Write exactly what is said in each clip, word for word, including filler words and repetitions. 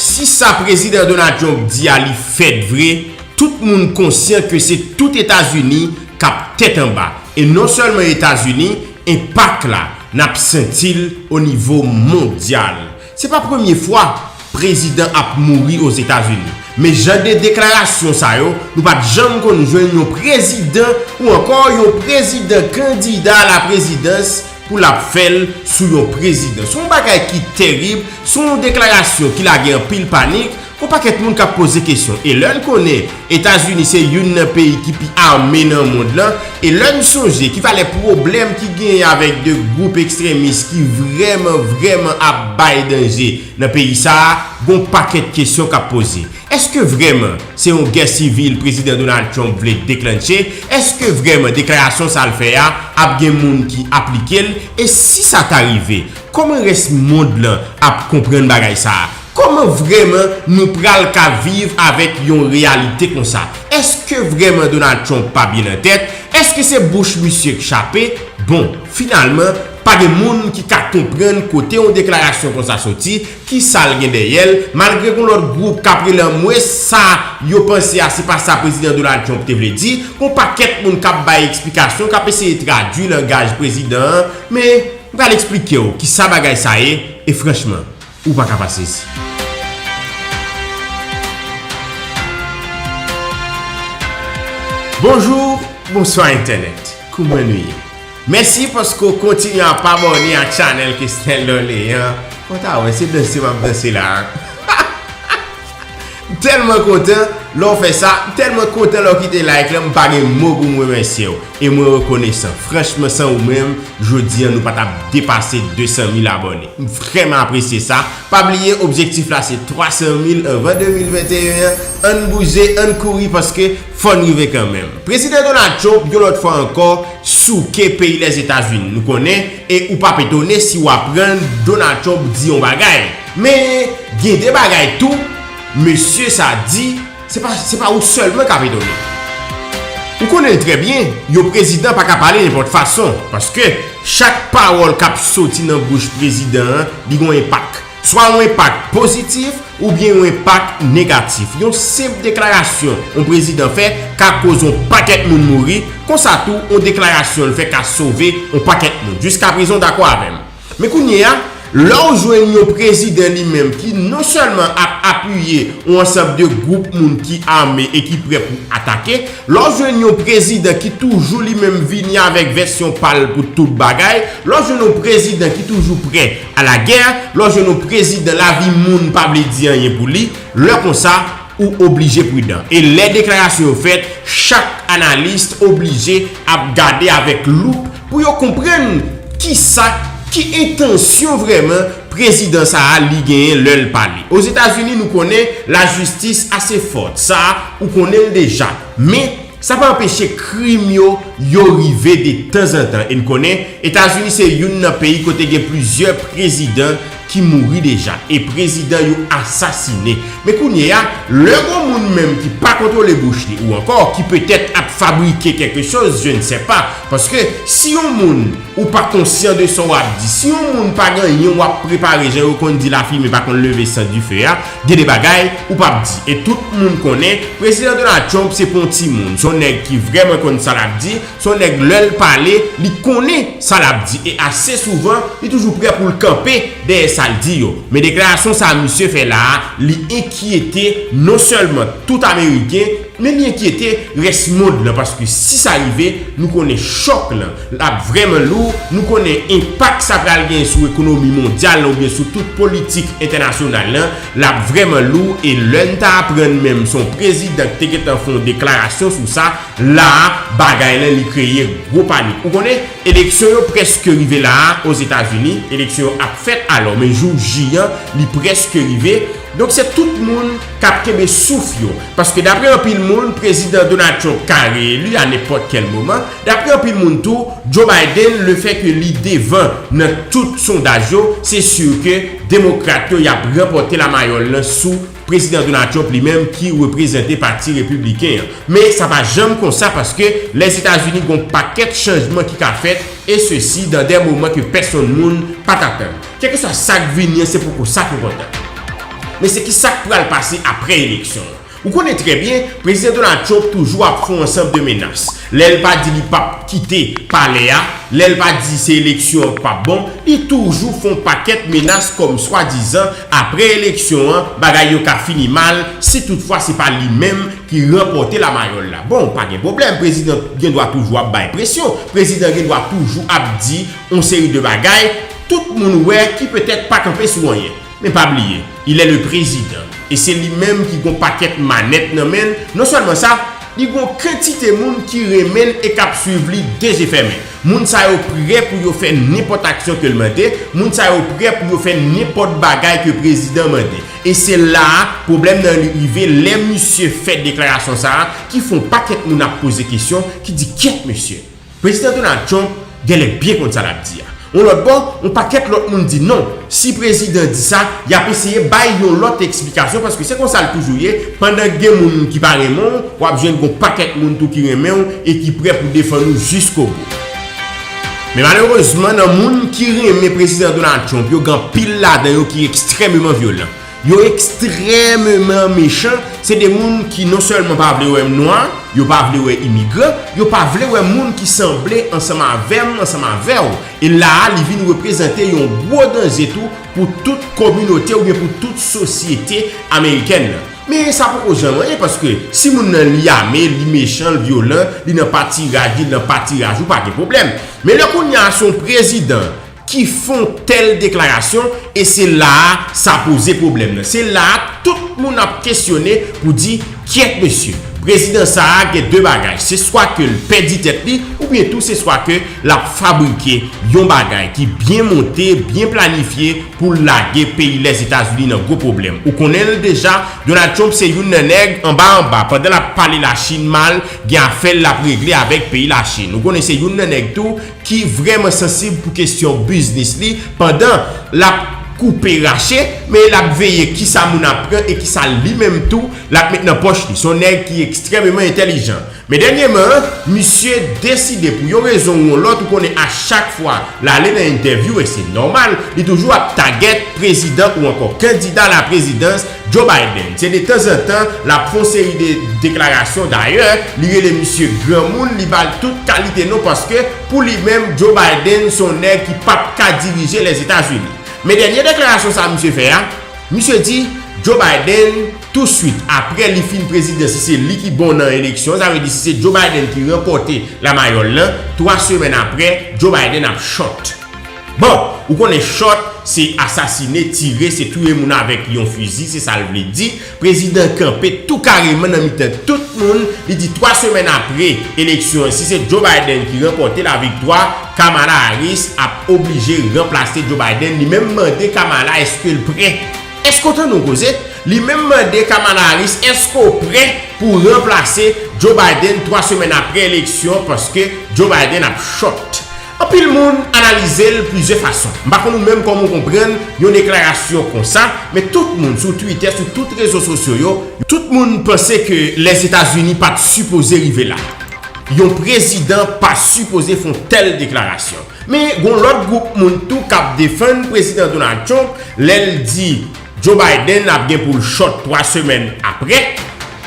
Si sa Prezidan Donald Trump di a li fèt vre, tout moun konsyan ke se tout Etazini k ap tèt anba. E non sèlman Etazini, enpak la, n ap santi l o nivo mondyal. Se pa premye fwa prezidan ap mouri Ozetazini. Men jan de deklarasyon sa yo, nou pa t janm konn jwenn yon prezidan ou ankò yon prezidan kandida a la prezidans pou l ap fè l sou yon prezidan. Se yon bagay ki terib, se yon deklarasyon ki lage anpil panik, yon pakèt moun k ap poze kesyon. E lè n konnen Etazini se youn nan peyi ki pi ame nan mond lan, e lè n sonje ki valè pwoblèm ki genyen avèk de gwoup ekstremis ki vrèman, vrèman ap bay danje nan peyi sa a, gon pakèt kesyon k ap poze. Èske vrèman se yon gè sivil Prezidan Donald Trump vle deklanche? Èske vrèman deklarasyon sa l fè a ap gen moun ki aplike l? E si sa ta rive, kòman rès mond lan ap konprann bagay sa a? Kòman vrèman nou pral ka viv avèk yon reyalite konsa? Èske vrèman Donald Trump pa byen nan tèt? Èske se bouch misye k chape? Bon, finalman, pa gen moun ki ka konprann kote yon deklarasyon konsa soti, ki sa l gen dèyè l, malgre gon lòt gwoup k ap rele anmwe sa yo panse a se pa sa Prezidan Donald Trump te vle di, gon pakèt moun k ap bay eksplikasyon, k ap eseye tradui langaj prezidan an, men m pral eksplike w ki sa bagay sa ye, e franchman, ou pa ka pa sezi. Bonjou, bonswa entènèt. Kouman nou ye? Mèsi paske w kontinye ap abòne ak chanèl Kesnel Dorlean. Ou ta wè, se danse m ap danse la. M tèlman kontan lè w fè sa, m tèlman kontan lè w kite like lan, m pa gen mo pou m remèsye w. E mwen rekonesan. Franchman, san ou menm, jodi a, nou pa t ap depase de san mil abòne. M vrèman apresye sa. Pa bliye, objektif la se twa san mil anvan de mil venteyen an. Ann bouje, ann kouri, paske fò n rive kanmenm. Prezidan Donald Trump, yon lòt fwa ankò, souke peyi Lèzetazini. Nou konnen, e ou p ap etone si w aprann Donald Trump di yon bagay. Men, gen de bagay tou, mesye sa di, se pa, se pa ou sèlman k ap etone. Ou konnen l trè byen, yon prezidan pa ka pale nenpòt fason, paske chak pawòl k ap soti nan bouch prezidan an, li gon enpak. Swa yon enpak pozitif oubyen yon enpak negatif. Yon senp deklarasyon yon prezidan fè ka koz yon pakèt moun mouri, konsa tou, yon deklarasyon l fè ka sove yon pakèt moun. Jiskaprezan, w dakò avè m? Men kounye a, lè w jwenn yon prezidan li menm ki non sèlman ap apiye yon ansanm de gwoup moun ki ame e ki prè pou atake, lè w jwenn yon prezidan ki toujou li menm vini avèk vèsyon pa l pou tout bagay, lè w jwenn yon prezidan ki toujou prè a la guerre, lè w jwenn yon prezidan lavi moun pa vle di anyen pou li, lè konsa, ou oblije pridan. E lè deklarasyon yo fèt, chak analis oblije ap gade avèk loup pou yo konprann kisa, ki entansyon vrèman prezidan sa a li genyen lè l pale. Ozetazini, nou konnen lajistis ase fòt. Sa a, ou konnen l deja. Men, sa pa anpeche krim yo, yo rive de tanzantan. E n konnen, Etazini se youn nan peyi kote gen plizyè prezidan ki mouri deja. E prezidan yo asasine. Men kounye a, lè gon moun menm ki pa kontwole bouch li ou ankò ki petèt ap fabrike kèlkechoz, je ne sais pas. Paske si yon moun ou pa konsyan de sa w ap di, si yon moun pa gen anyen w ap prepare, jan yo konn di, lafimen pa konn leve san dife a, gen de bagay ou p ap di. E tout moun konnen, Prezidan Donald Trump se pa yon timoun, se yon nèg ki vrèman konn sa l ap di, se yon nèg lè l pale, li konnen sa l ap di. E ase souvan, li toujou prè pou l kanpe dèyè sa l di yo. Men deklarasyon sa a misye fè la a, li enkyete non sèlman tout Ameriken, men li enkyete rès mond lan, paske si sa rive, nou konnen chòk lan, l ap vrèman lou, nou konnen enpak sa pral gen sou ekonomi mondyal lan oubyen sou tout politik entènasyonal lan, l ap vrèman lou, e lè n ta aprann menm se yon prezidan ki te gentan fè yon deklarasyon sou sa, la a, bagay lan li kreye gwo panik. Ou konnen, eleksyon yo prèske rive la a, Ozetazini, eleksyon yo ap fèt alò, men jou J an, li prèske rive, Donk, se tout moun k ap kenbe souf yo. Paske, daprè anpil moun, Prezidan Donald Trump ka reeli a nenpòt kèl moman. Daprè anpil moun tou, Joe Biden, lefètke li devan nan tout sondaj yo, se si ke Demokrat yo y ap ranpòte lamayòl lan sou Prezidan Donald Trump li menm ki reprezante Pati Repibliken an. Men, sa pa janm konsa paske Lèzetazini gon pakèt chanjman ki ka fèt, e sesi dans des moments que pèsonn moun pa t atann. Kèlkeswa sa k vini an, se poko sa k enpòtan. Men se ki sa k pral pase apre eleksyon an. Ou konnen trè byen, Prezidan Donald Trump toujou ap fè yon ansanm de menas. Lè l pa di li p ap kite palè a, lè l pa di se eleksyon an k p ap bon, li toujou fè yon pakèt menas kòm swadizan apre eleksyon an, bagay yo ka fini mal si toutfwa se pa li menm ki ranpòte lamayòl la. Bon, pa gen pwoblèm, prezidan gen dwa toujou ap bay presyon, prezidan gen dwa toujou ap di yon seri de bagay, tout moun wè ki petèt pa kanpe sou anyen. Men pa bliye, il est le président. E se li menm ki gon pakèt manèt nan men l. Non sèlman sa, li gon kantite moun ki renmen l e k ap swiv li de je fèmen. Moun sa yo prè pou yo fè nenpòt aksyon ke l mande, moun sa yo prè pou yo fè nenpòt bagay ke prezidan mande. E se la a pwoblèm nan li rive lè misye fè deklarasyon sa a ki fè yon pakèt moun ap poze kesyon, ki di kyèt mesye. Prezidan Donald Trump genlè byen konn sa l ap di a. Yon lòt bò, yon pakèt lòt moun di non. Si prezidan di sa, y ap eseye bay yon lòt eksplikasyon paske se konsa l toujou ye. Pandan gen moun ki pa renmen w, w ap jwenn gon pakèt moun tou ki renmen w e ki prè pou defann ou jiskobou. Men malerezman, nan moun ki renmen prezidan Donald Trump yo, gen anpil ladan yo ki ekstrèmeman vyolan. Yo ekstrèmeman mechan, se de moun ki non sèlman pa vle wè m nwa, yo pa vle wè imigran, yo pa vle wè moun ki sanble ansanm avè m, ansanm avè w. E la a, li vin reprezante yon gwo danje tou pou tout kominote oubyen pou tout sosyete amerikèn nan. Men sa poko janm anyen, paske si moun nan li ame, li mechan, l vyolan, li nan patiraj, li nan patiraj, ou pa gen pwoblèm. Men lè kounye a se yon prezidan ki fè yon tèl deklarasyon, e se la a sa poze pwoblèm nan. Se la a tout moun ap kesyone pou di kyèt mesye, prezidan sa a gen de bagay, se swa ke l pèdi tèt li, oubyen tou se swa ke l ap fabrike yon bagay ki byen monte, byen planifye pou l lage peyi Lèzetazini nan gwo pwoblèm. Ou konnen l deja, Donald Trump se youn nan nèg anba anba, pandan l ap pale Lachin mal, gen afè l l ap regle avèk peyi Lachin. Ou konnen se youn nan nèg tou ki vrèman sansib pou kesyon biznis li pandan l ap koupe rache, men l ap veye kisa moun ap pran e kisa li menm tou l ap met nan pòch li. Se yon nèg ki ekstrèmeman entèlijan. Men dènyèman an, misye deside pou yon rezon ou yon lòt, ou konnen a chak fwa l ale nan entèvyou, e se nòmal, li toujou ap tagèt prezidan ou ankò kandida laprezidans Joe Biden. Se de tanzantan l ap fè yon seri de deklarasyon. Dayè, li rele misye granmoun, li ba l tout kalite non paske pou li menm, Joe Biden se yon nèg ki p ap ka dirije Lèzetazini. Men dènye deklarasyon sa a misye fè a, misye di Joe Biden, touswit apre li fin prezidan, si se li ki bon nan eleksyon, sa vle di si se Joe Biden ki ranpòte lamayòl lan, twa semèn apre, Joe Biden ap chòt. Bon, ou konnen chòt, se asasine, tire, se touye moun avèk yon fizi, se sa l vle di. Prezidan kanpe tou kareman nan mitan tout moun, li di twa semèn apre eleksyon an, si se Joe Biden ki ranpòte laviktwa, Kamala Harris ap oblije ranplase Joe Biden. Li menm mande Kamala èske l prè. Èske w tande yon koze? Li menm mande Kamala Harris èske w prè pou ranplase Joe Biden twa semèn apre eleksyon paske Joe Biden ap chòt. Anpil moun analize l plizyè fason. M pa konn ou menm kòman w konprann yon deklarasyon konsa, men tout moun sou Twitter, sou tout rezo sosyo yo, tout moun panse ke Lèzetazini pa t sipoze rive la. Yon prezidan pa sipoze fè yon tèl deklarasyon. Men gon lòt gwoup moun tou k ap defann prezidan Donald Trump lè l di Joe Biden ap gen pou l chòt twa semèn apre.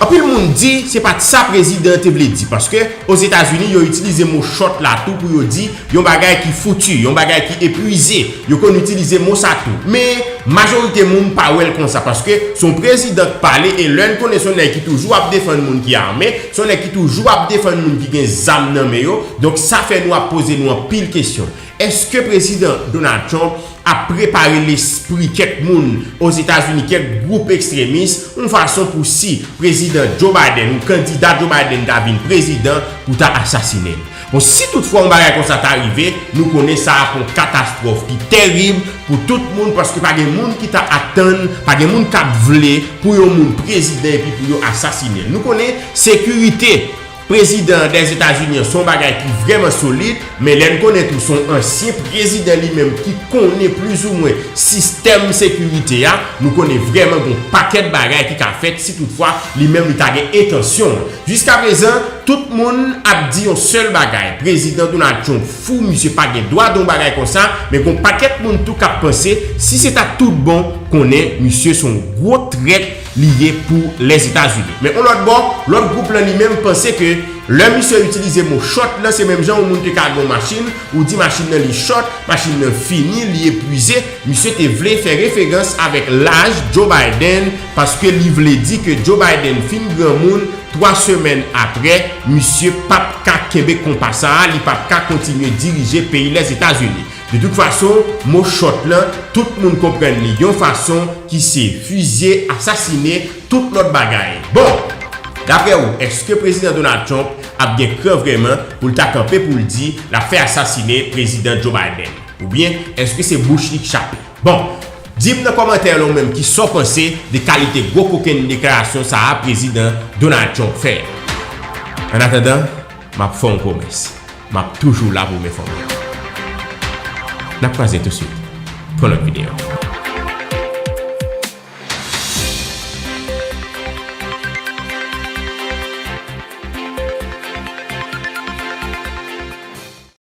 Anpil moun di se pa t sa prezidan an te vle di, paske Ozetazini yo itilize mo chòt la tou pou yo di yon bagay ki fouti, yon bagay ki epwize. Yo konn itilize mo sa tou. Men majorite moun pa wè l konsa, paske se yon prezidan k pale, e lè n konnen se yon nèg ki toujou ap defann moun ki ame, se yon nèg ki toujou ap defann moun ki gen zam nan men yo. Donk sa fè nou ap poze nou anpil kesyon. Èske prezidan Donald Trump ap prepare lespri kèk moun Ozetazini, kèk gwoup ekstremis, yon fason pou si prezidan Joe Biden ou kandida Joe Biden ta vin prezidan pou ta asasinen l? Bon, si toutfwa yon bagay konsa ta rive, nou konnen sa ap yon katastwòf ki tèrib pou tout moun, paske pa gen moun ki ta atann, pa gen moun k ap vle pou yon moun prezidan epi pou yo asasinen l. Nou konnen sekirite prezidan Dèzetazini an se yon bagay ki vrèman solid, men lè n konnen tou se yon ansyen prezidan li menm ki konnen plizoumwen sistèm sekirite a, nou konnen vrèman gen yon pakèt bagay ki ka fèt si toutfwa li menm li ta gen entansyon an. Jiskaprezan, Tout moun ap di yon sèl bagay, Prezidan Donald Trump fou, misye pa gen dwa di yon bagay konsa, men gon pakèt moun tou k ap panse, si se ta tout bon, konnen misye se yon gwo trèt li ye pou Lèzetazini. Men yon lòt bò, lòt gwoup lan li menm panse ke lè misye itilize mo chòt lan, se menm jan yon moun te ka gen yon machin, ou di machin nan li chòt, machin nan fini, li epwize, misye te vle fè referans avèk laj Joe Biden, paske li vle di ke Joe Biden fin granmoun, twa semèn apre, misye p ap ka kenbe konpa sa a, li p ap ka kontinye dirije peyi Lèzetazini. De tout fason, mo chòt lan, tout moun konprann li yon fason ki se fizye, asasine, tout lòt bagay. Bon, daprè ou, èske Prezidan Donald Trump ap gen kran vrèman pou l ta kanpe pou l di l ap fè asasine Prezidan Joe Biden? Oubyen èske se bouch li k chape? Bon, di m nan kòmantè lan ou menm kisa w panse de kalite gwo kokenn deklarasyon sa a Prezidan Donald Trump fè. Annatandan, m ap fè yon pwomès. M ap toujou la pou m enfòme w. N ap kwaze touswit pou yon lòt videyo.